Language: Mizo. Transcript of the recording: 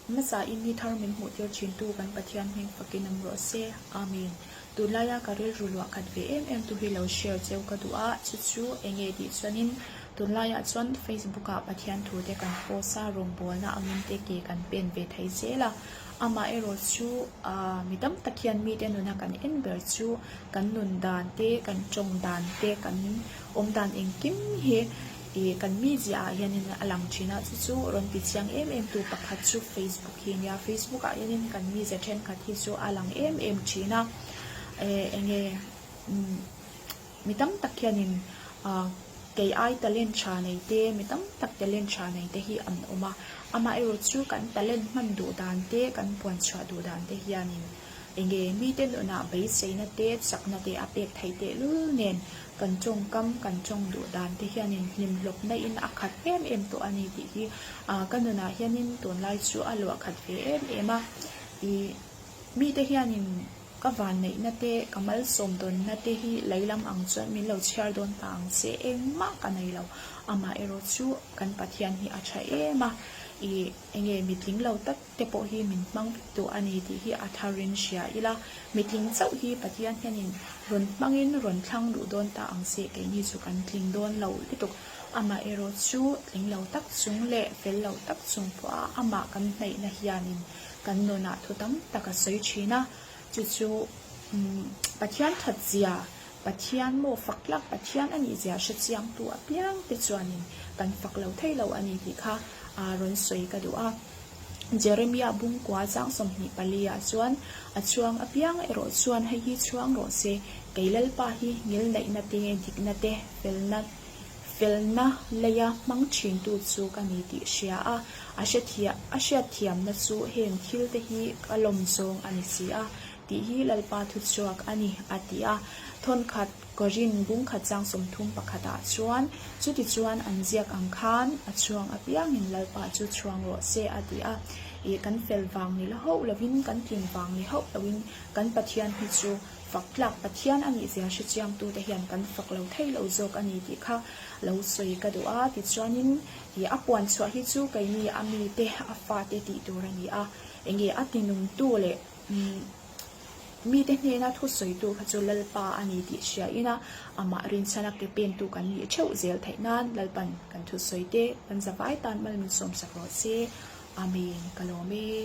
Hmasa in ni thar min hmuh tir thin tu kan Pathian hming fakin awm rawh se. Amen. Tunlaia ka rilru luah khat ve em em tu hi lo share cheu ka duh a, chu chu enge tih chuanin tunlaiah chuan Facebook ah Pathian thu te kan post a, rawngbawlna angin te ke kan pen ve thei zel a. Amaherawh chu ah mi tam tak hian mite nuna kan en ber chu kan nun dan te, kan tawng dan te, kan awm dan engkim hi Ih kan mizia ah hianin a lang thin a, chu chu rawn ti chiang em em tu pakhat chu Facebook hi a nia, Facebook ah hianin kan mizia thenkhat hi chu a lang em em thin a, eh enge umm mi tam tak hianin ah kei ai talent tha nei te mi tam tak talent tha nei te hi an awm a, amaherawh chu kan talent hman duh dan te kan puan chhuah duh dan te hianin enge mite nunah beiseina te chakna te a pek theih tehlul nen Kan tawngkam, kan tawng duh dan te hianin hlimhlawpna in a khat em em tawh a ni tih hi ka nunah hianin tunlai chu a luah khat ve em em a. Ih mite hianin ka vanneihna te, ka malsawm dawnna te hi lei lam ang chuan min lo chhiar dawn ta ang che, engmah ka nei lo. Amaherawh chu kan Pathian hi a tha em a, ih enge mitling lo tak te pawh hi min hmang vek duh a ni tih hi a tharin hria ila, mitling chauh hi Pathian hianin rawn hmangin rawn thlang duh dawn ta ang se, keini chu kan tling dawn lo lutuk. Amaherawh chu tling lo tak chung leh fel lo tak chung pawha amah kan hnaihna hianin kan nunah thu tam tak a sawi thin a, chu chu Pathian that zia, Pathian maw fak tlak Pathian a nih zia hre chiangtu apiang te chuanin kan fak lo thei lo a ni tih kha rawn sawi ka duh a. Jeremia bungkua chang 24 ah chuan, A chhuang apiang erawh chuan hei hi chhuang rawh se, kei Lalpa hi ngilneihna te, dikna te, felna felna leia hmang thintu chu ka ni tih hria a, a hrethiah a hriatthiamna chu heng thil te hi ka lawm zawng a ni si a, tih hi Lalpa thuchhuak a ni, a ti a. Thawnkhat Korin bungkhat chang 30 pakhatah chuan, Chutichuan an ziak ang khan a chhuang apiangin Lalpa chu chhuang rawh se, a ti a. Ih, kan fel vang ni la hauh lovin, kan tlin vang ni hauh loin kan Pathian hi chu fak tlak Pathian a nih zia hrechiangtute hian kan fak lo thei lo zawk a ni tih kha lo sawi ka duh a. Tichuanin, ih, a puan chhuah hi chu keini a mite, a fate tih tur a ni a. Enge a tinungtu leh Umm, mite hnena thusawitu kha chu Lalpa a ni tih hria ina amah rinchhana ke pentu kan nih theuh zel theih nan Lalpan kan thusawi te kan zavai tan mal min sawmsak rawh se. Amen. Ka lawm e.